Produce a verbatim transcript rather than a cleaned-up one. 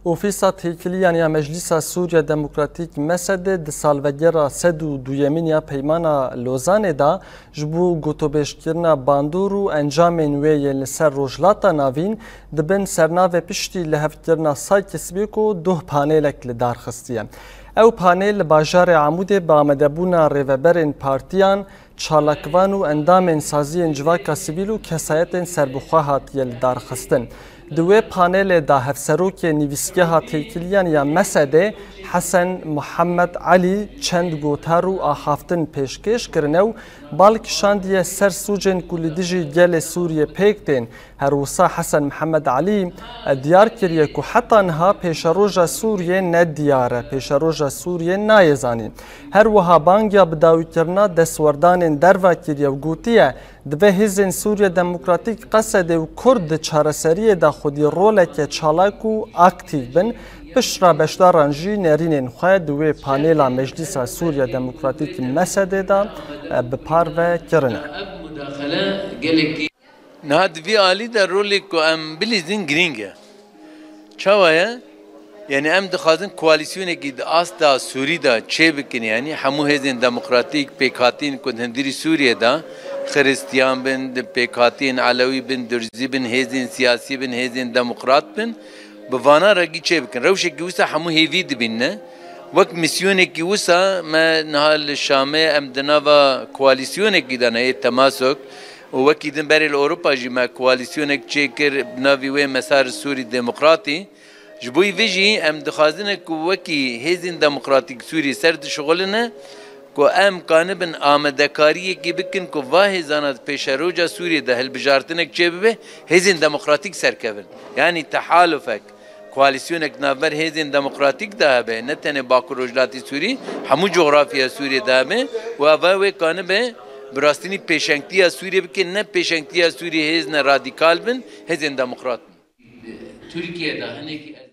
Ofîsa Têkiliyan ya Meclîsa Sûriya Demokratîk, M S D, di salvegera sed û duyemîn ya Peymana Lozanê de ji bo gotobêjkirina bandor û encamên wê yên li ser Rojhilata Navîn di bin sernavê piştî lihevkirina Sykes-Picot doh panelek li dar xistiye. Ew panel li bajarê Amûdê bi amadebûna rêveberên partiyan, çalakvan û endamên saziyên civaka sivîl û kesayetên serbixwe hatiye lidarxistin. Di wê panelê de hevserokê Nivîsgeha Têkiliyan ya M S D, Hesen Muhammed Elî, çend gotar û axaftin pêşkêş kirine û bal kişandiye ser sûcên ku li dijî gelê Sûriyê pêk tên. Her wisa Hesen Mihemed Elî diyar kiriye ku heta niha pêşeroja Sûriyê ne diyar e, pêşeroja Sûriyê nayê zanîn. Her wiha bang ya bidawîkirina destwerdanên derve kiriye û gotiye, divê Hêzên Sûriye Demokratîk, Qesede û Kurd di çareseriyê de xwedî roleke çalak û aktîf bin, piştre beşdaran jî nerînên xwe di wê panêla Meclîsa Sûriye Demokratîk, M S D, de bi parve kirine. Niha di vî alî de rolê ku em bilîzin girîng e. Çawa ye? Yanî em dixwazin koalîsyonekî di asta Sûrî de çêbikin, yanî hemû hêzên demokratîk pêkhatîn ku di hundirî Sûriyê de, Xiristiyan bin, di pêkhatiyên Elewî bin, Durzî bin, hêzên siyasî bin, hêzên demokrat bin, bi vana rengî çêbikin. Rewşekî wisa hemû hêvî dibînine. Wek mîsyonekî wisa me niha li Şamê em di nava koalîsyonekî de ne yê TEMASOK, û wekî din berê li Ewropa jî me koalîsyonek çêkir bi navî wê Mesar Sûrî Demokratî. Ji bo vê jî em dixwazine ku wekî hêzên demokratîk Sûrî ser dişixuline ku em kanibin amadekariyekî bikin ku va hêzana di pêşeroja Sûriyê de hilbijartinek çêbibe, hêzên demokratîk serkevin. Yanî tehalufek. Koalîsyonek navber hêzên demokratîk de hebe, ne tenê Bakur Rojhilatî Sûrî, hemû cografya Sûriyê de hebe û eva wê kanibe bi rastînî pêşengtiya Sûriyê bike, ne pêşengtiya Sûriyê hêzne radîkal bin, hêzên demokrat bin. Tirkiye de hinekî